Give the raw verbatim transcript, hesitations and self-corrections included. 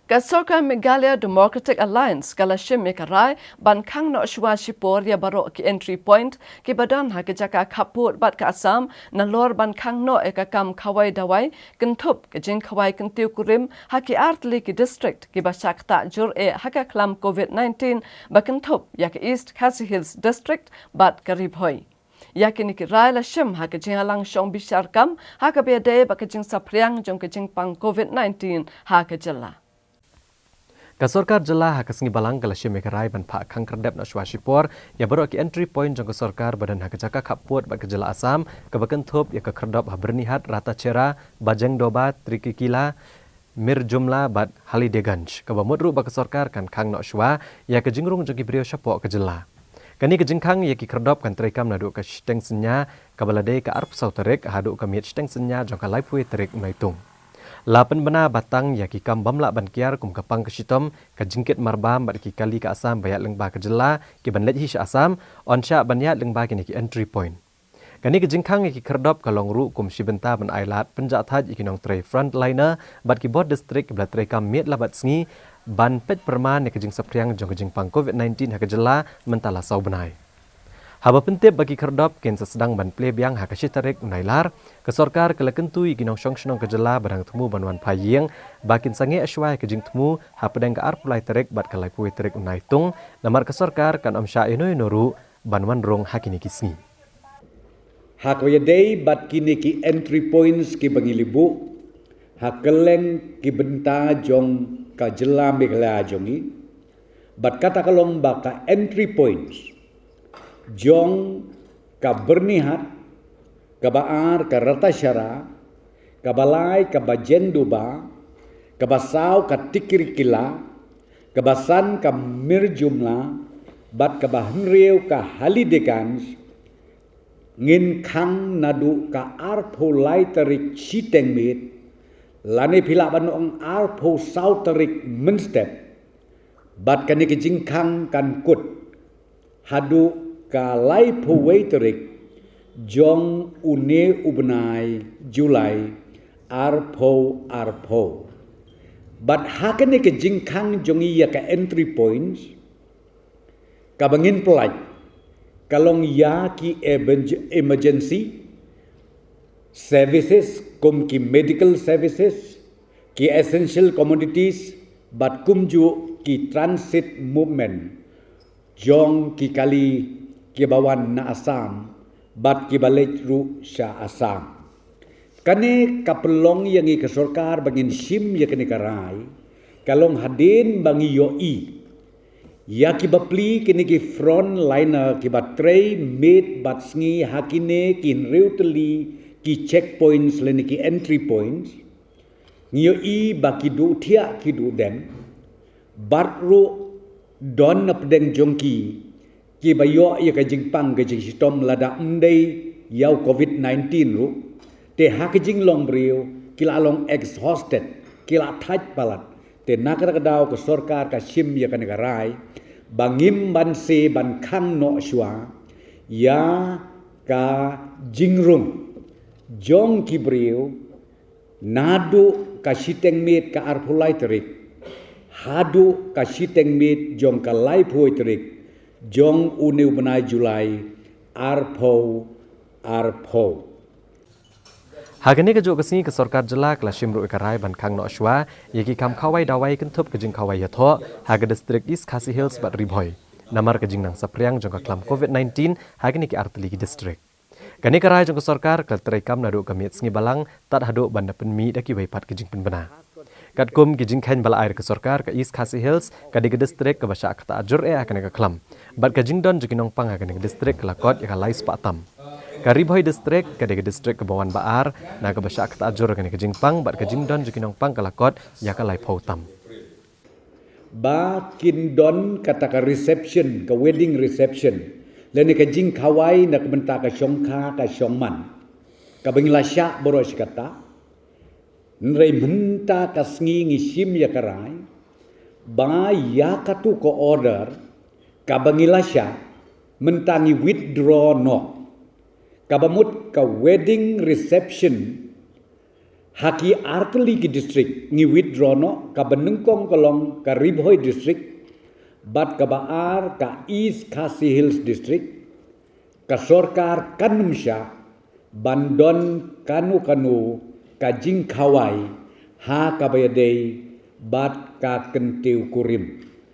Ka Sorkar Meghalaya Democratic Alliance ka la shim ïa ka rai ban khang noh shuwa shipor ïa baroh ki entry point kiba don ha ka jaka khappud bad ka Assam, nalor ban khang noh ïa ka kam khawai dawai kynthup ka jingkhawai kyntiew kurim ha ki artylli ki district kiba shah ktah jur eh ha ka khlam covid nineteen, ba kynthup ïa ka East Khasi Hills District bad ka Ri Bhoi. Ïa kine ki rai la shim ha ka jingïalang shong bishar kam ha kaba ïadei bad ka jingsaphriang jong ka jingpang covid nineteen ha ka jylla. Ka Sorkar Jylla ha ka Sngi Balang ka la shim ïa ka rai ban phah khang khyrdep noh shuwa shipor ïa baroh ki entry point jong ka sorkar ba don ha ka jaka khappud bad ka jylla Assam, kaba kynthup ïa ka khyrdop ha Byrnihat, Ratacherra, Bajengdoba, Trikikila, Mirjumla bad Halideganj, kaba mut ruh ba ka sorkar kan khang noh shuwa ïa ka jingrung jong ki briew shapoh ka jylla. Kane ka jingkhang ïa ki khyrdop kan treikam naduh ka shiteng synñia kaba la dei ka arphew saw tarik haduh ka miet shiteng synñia jong ka laiphew tarik u Naitung. La pynbna ba tang ïa ki kam bym lah ban kiar kum ka pang ka shitom, ka jingkit marbam bad ki kali ka Assam ba ïaid lyngba ka jylla kiban leit hi sha Assam, yn shah ban ïaid lyngba kine ki entry point. Kane ka jingkhang ïa ki khyrdop ka long ruh kum shi bynta ban ailad pynjahthait ïa ki nongtrei frontliner bad ki bor district kiba la treikam miet la bad sngi ban peit pyrman ïa ka jingsaphriang jong ka jingpang covid nineteen ha ka jylla mynta la saw bnai. Haba pyntip ba ki khyrdop kin sa sdang ban plie biang ha ka shi tarik u Nailar, ka sorkar ka la kyntu ïa ki nongshong shnong ka jylla ba dang thmu ban wan phai ïing ba kin sangeh shuwa ïa ka jingthmu hapdeng ka arphew lai tarik bad ka laiphew tarik u Naitung, namar ka sorkar kan ym shah ïano ïano ruh ban wan rung ha kine ki sngi. Ha kaba ïadei bad kine ki entry points kiba ngi la buh ha kylleng ki bynta jong ka jylla Meghalaya jong ngi, bad kata ka long ba ka entry points jong ka Byrnihat, kaba ar ka Ratacherra, kaba lai ka Bajengdoba, kaba saw ka Trikikila, kaba san ka Mirjumla, bad kaba hynriew ka Halideganj, ngin khang naduh ka arphew lai tarik shiteng miet, lane phi lah ban ong arphew saw tarik mynstep, bad kane ka jingkhang kan kut haduh ka laiphew wei tarik jong une u bnai July arphew arphew. Bad ha kane ka jingkhang jong ngi ïa ka entry points, kaba ngin pynlait ka long ïa ki emerg-, emergency services, kum ki medical services, ki essential commodities, bad kumjuh ki transit movement jong ki kali kiba wan na Assam bad kiba leit ruh sha Assam. Kane ka pynlong ïa ngi ka sorkar ba ngin shim ïa kane ka rai ka long hadien ba ngi ïohi ïa kiba pli kine ki frontliner kiba trei miet bad sngi ha kine ki hynriew tylli ki checkpoints lane ki entry points. Ngi ïohi ba ki duh thiah ki duh dem, bad ruh don na pdeng jong ki kiba ïoh ïa ka jingpang ka jingshitom lada ym dei ïa u covid nineteen ruh, te ha ka jinglong briew ki la long exhausted, ki la thait palat. Te na kata ka daw ka sorkar ka shim ïa kane ka rai ba ngim banse ban khang noh shuwa ïa ka jingrung jong ki briew naduh ka shiteng miet ka arphew lai tarik haduh ka shiteng miet jong ka laiphew tarik jong une u bnai July arphew arphew. Ha kane kajuh ka sngi ka sorkar jylla ka la shim ruh ïa ka rai ban khang noh shuwa ïa ki kam khawai dawai kynthup ka jingkhawai ïathoh ha ka district East Khasi Hills bad Ri Bhoi, namar ka jingnang saphriang jong ka khlam covid nineteen ha kine ki artylli ki district. Kane ka rai jong ka sorkar ka la treikam naduh ka miet sngi balang tad haduh ban da pynmih da kiwei pat ki jingpynbna. Katkum ki jingkheiñ ba la ai da ka sorkar, ka East Khasi Hills ka dei ka district kaba shah ktah jur eh ha kane ka khlam, bad ka jingdon jong ki nongpang ha kane ka district ka la kot ïa ka lai spah tam. Ka Ri Bhoi district ka dei ka district kaba wan ba ar na kaba shah ktah jur ha kane ka jingpang, bad ka jingdon jong ki nongpang ka la kot ïa ka laiphew tam. Ba kin don kata ka reception, ka wedding reception, lane ka jingkhawai na ka bynta ka shongkha ka shongman, kaba ngi la shah baroh shi katta. Hynrei mynta ka sngi ngi shim ïa ka rai ba ïa katu ka order kaba ngi la shah, mynta ngi withdraw noh. Kaba mut ka wedding reception Ha ki artylli ki district ngi withdraw noh, kaba nyngkong ka long ka Ri Bhoi District bad kaba ar ka East Khasi Hills District. Ka sorkar kan ym shah ban don kano kano ka jingkhawai ha kaba ïadei bad ka kyntiew kurim.